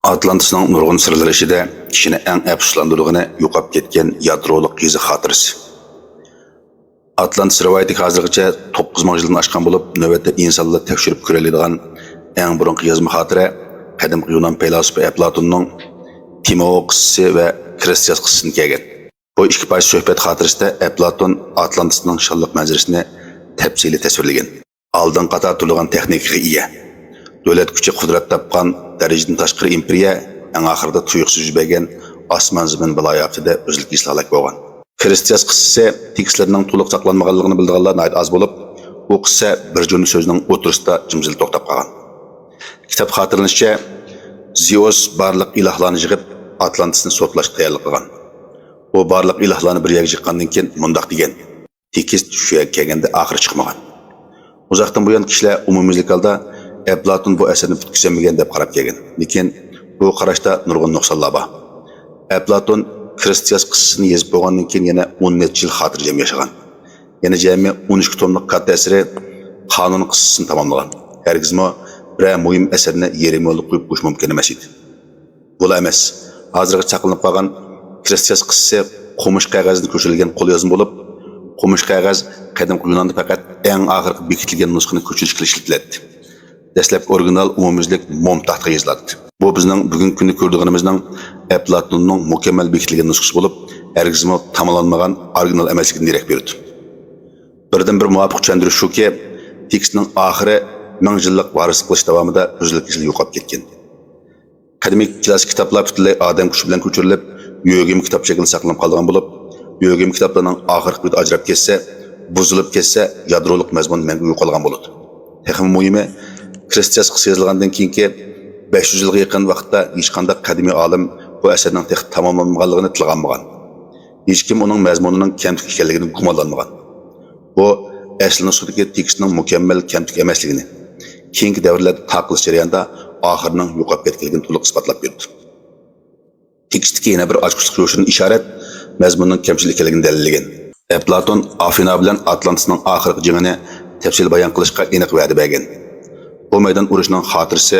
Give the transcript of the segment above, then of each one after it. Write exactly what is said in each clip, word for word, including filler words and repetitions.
ئاتلانتىسنىڭ نۇرغۇن سىرلىرى ئىچىدە كىشىنى ئەڭ ئەپسۇسلاندۇرىدىغىنى يوقاپ كەتكەن يادرولۇق يېزا خاتىرىسى. ئاتلانتىس رىۋايىتى ھازىرغىچە توققۇز مىڭ يىلدىن ئاشقان بولۇپ، نۆۋەتتە ئىنسانلار تەكشۈرۈپ كۆرەلەيدىغان ئەڭ بۇرۇنقى يازما خاتىرە قەدىمكى يۇنان پەيلاسوپى ئەپلاتوننىڭ تىمېئو قىسسىسى ۋە كرېستىياس قىسسىسىدىن كەلگەن. بۇ ئىككى پارچە سۆھبەت خاتىرىسىدە ئەپلاتون ئاتلانتىسنىڭ شانلىق مەنزىرىسىنى تەپسىلىي تەسۋىرلىگەن. ئالدىنقى قاتار تۇرىدىغان تېخنىكىغا ئىگە، دۆلەت كۈچى قۇدرەت تاپقان دەرىجىدىن تاشقىرى ئىمپېرىيە ئەڭ ئاخىرىدا تۇيۇقسىز يۈز بەرگەن ئاسمان زېمىن بالايىئاپىتىدە ئۆزلۈك ھېسىل ھالاك بولغان. كرېستىياس قىسسىسى تېكىستلىرىنىڭ تولۇق ساقلانمىغانلىقىنى بىلىدىغانلار ناھايىتى ئاز بولۇپ، بۇ قىسسە بىر جۈملە سۆزنىڭ ئوتتۇرىسىدا جىمجىتلا توختاپ قالغان. كىتاب خاتىرىلىنىشىچە، زېئۇس بارلىق ئىلاھلارنى يىغىپ، ئاتلانتىسنى سوتلاشقا تەييارلىق قىلغان. ئۇ بارلىق ئىلاھلارنى بىر يەرگە يىغقاندىن كېيىن مۇنداق دېگەن: تېكىست شۇ يەرگە كەلگەندە ئاخىرى چىقمىغان. ئۇزاقتىن بۇيان كىشىلەر ئومۇميۈزلۈك ھالدا ئەپلاتون بۇ ئەسەرنى پۈتكۈزەلمىگەن دەپ قاراپ كەلگەن. لېكىن بۇ قاراشتا نۇرغۇن نۇقسانلار بار. ئەپلاتون كرېستىياس قىسسىسىنى يېزىپ بولغاندىن كېيىن يەنە ئون نەچچە يىل خاتىرجەم ياشىغان. يەنە جەمئىي ئون ئىككى توملۇق كاتتا ئەسىرى قانۇن قىسسىسىنى تاماملىغان. ھەرگىزمۇ بىرەر مۇھىم ئەسەرنى يېرىم يولدا قويۇپ قويۇش مۇمكىن ئەمەس ئىدى. بۇلا ئەمەس، ھازىرغىچە ساقلىنىپ قالغان كرېستىياس قىسسىسى قومۇش قەغەزدىن كۆچۈرۈلگەن قوليازما بولۇپ، قومۇش قەغەز قەدىمكى يۇناندا پەقەت ئەڭ ئاخىرقى بېكىتىلگەن نۇسخىنى كۆچۈرۈشكىلا ئىشلىتىلەتتى. دەسلەپكى ئورىگىنال ئومۇميۈزلۈك موم تاختىغا يېزىلاتتى. بۇ بىزنىڭ بۈگۈنكى كۈندە كۆرىدىغىنىمىزنىڭ ئەپلاتوننىڭ مۇكەممەل بېكىتىلگەن نۇسخىسى بولۇپ، ھەرگىزمۇ تاماملانمىغان ئورىگىنال ئەمەسلىكىدىن دېرەك بېرىدۇ. بىردىنبىر مۇۋاپىق چۈشەندۈرۈش شۇكى، تېكىستنىڭ ئاخىرى مىڭ يىللىق ۋارىسلىق قىلىش داۋامىدا ئۈزۈل-كېسىل يوقاپ كەتكەن. قەدىمىي كىلاسسىك كىتابلار پۈتۈنلەي ئادەم كۈچى بىلەن كۆچۈرۈلۈپ، يۆگىمە كىتاب شەكلىدە ساقلىنىپ قالىدىغان بولۇپ، يۆگىمە كىتابلارنىڭ ئاخىرقى بېتى ئاجراپ كەتسە، بۇزۇلۇپ كەتسە، يادرولۇق مەزمۇن مەڭگۈ يوقالغان بولىدۇ. تېخىمۇ مۇھىمى، كرېستىياس قىسسىسى يېزىلغاندىن كېيىنكى بەش يۈز يىلغا يېقىن ۋاقىتتا ھېچقانداق قەدىمىي ئالىم بۇ ئەسەرنىڭ تېخى تاماملانمىغانلىقىنى تىلغا ئالمىغان. ھېچكىم ئۇنىڭ مەزمۇنىنىڭ كەمتۈك ئىكەنلىكىنى گۇمانلانمىغان. بۇ ئەسلى نۇسخىدىكى تېكىستنىڭ مۇكەممەل كەمتۈك ئەمەسلىكىنى، كېيىنكى دەۋرلەردە تارقىلىش جەريانىدا ئاخىرىنىڭ يوقاپ كەتكەنلىكىنى تولۇق ئىسپاتلاپ بېرىدۇ. تېكىستتىكى يەنە بىر ئاچقۇچلۇق يوشۇرۇن ئىشارەت مەزمۇننىڭ كەمچىل ئىكەنلىكىنى دەلىللىگەن. ئەپلاتون ئافىنا بىلەن ئاتلانتىسنىڭ ئاخىرقى جېڭىنى تەپسىلىي بايان قىلىشقا ئېنىق ۋەدە بەرگەن. بۇ مەيدان ئۇرۇشىنىڭ خاتىرىسى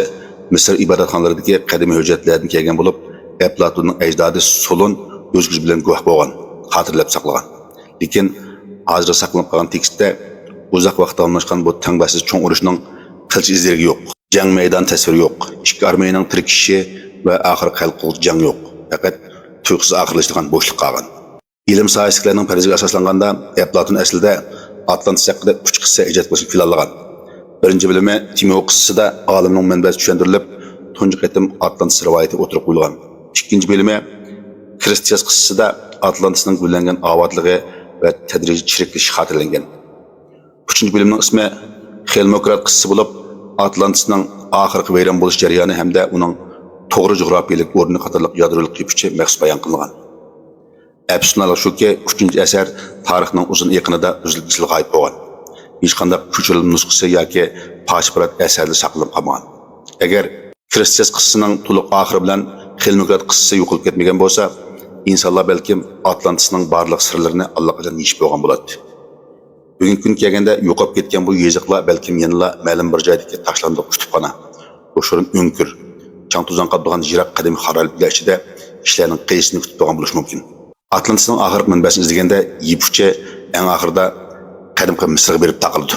مىسىر ئىبادەتخانىلىرىدىكى قەدىمىي ھۆججەتلەردىن كەلگەن بولۇپ، ئەپلاتوننىڭ ئەجدادى سولۇن ئۆز كۆزى بىلەن گۇۋاھ بولغان، خاتىرىلەپ ساقلىغان. لېكىن ھازىر ساقلىنىپ قالغان تېكىستتە ئۇزاق ۋاقىت داۋاملاشقان بۇ تەڭداشسىز چوڭ ئۇرۇشنىڭ قىلچە ئىزلىرى يوق. جەڭ مەيدان تەسۋىرى يوق. ئىككى ئارمىيەنىڭ تىركىشىشى ۋە ئاخىرقى ھەل قىلغۇچ جەڭ يوق. پەقەت تۇيۇقسىز ئاخىرلىشىدىغان بوشلۇق قالغان. ئىلىم ساھەسىدىكىلەرنىڭ پەرىزىگە ئاساسلانغاندا، ئەپلاتون ئەسلىدە ئاتلانتىس ھەققىدە ئۈچ قىسسە ئىجاد قىلىشنى پىلانلىغان. بىرىنچى بۆلۈمى تىمېئو قىسسىسىدا ئالىمنىڭ مەنبەسى چۈشەندۈرۈلۈپ، تۇنجى قېتىم ئاتلانتىس رىۋايىتى ئوتتۇرىغا قويۇلغان. ئىككىنچى بۆلۈمى كرېستىياس قىسسىسىدا ئاتلانتىسنىڭ گۈللەنگەن ئاۋاتلىقى ۋە تەدرىجىي چىرىكلىشىشى خاتىرىلەنگەن. ئۈچىنچى بۆلۈمنىڭ ئىسمى خېلموكرات قىسسىسى بولۇپ، ئاتلانتىسنىڭ ئاخىرقى ۋەيران بولۇش جەريانى ھەمدە ئۇنىڭ توغرا جۇغراپىيەلىك ئورنى قاتارلىق يادرولۇق يىپ ئۇچى مەخسۇس بايان قىلىنغان. ئەپسۇسلىنارلىق شۇكى، ئۈچىنچى ئەسەر تارىخنىڭ ئۇزۇن ئېقىنىدا ئۈزۈل-كېسىل غايىب بولغان. ھېچقانداق كۆچۈرۈلمە نۇسخىسى ياكى پارچە-پۇرات ئەسەردە ساقلىنىپ قالمىغان. ئەگەر كرېستىياس قىسسىسىنىڭ تولۇق ئاخىرى بىلەن خېلموكرات قىسسىسى يوقىلىپ كەتمىگەن بولسا، ئىنسانلار بەلكىم ئاتلانتىسنىڭ بارلىق سىرلىرىنى ئاللىقاچان يېشىپ بولغان بولاتتى. بۈگۈنكى كۈنگە كەلگەندە يوقاپ كەتكەن بۇ يېزىقلار بەلكىم يەنىلا مەلۇم بىر جايدىكى تاشلاندۇق كۇتۇپخانا، يوشۇرۇن ئۆڭكۈر، چاڭ-توزان قاپلىغان يىراق قەدىمىي خارابىلىكلەر ئىچىدە كىشىلەرنىڭ قەيسىنى كۈتۈپ تۇرغان بولۇشى مۇمكىن. ئاتلانتىسنىڭ ئاخىرقى مەنبەسىنى ئىزدىگەندە يىپ ئۇچى ئەڭ ئاخىرىدا قەدىمكى مىسىرغا بېرىپ تاقىلىدۇ.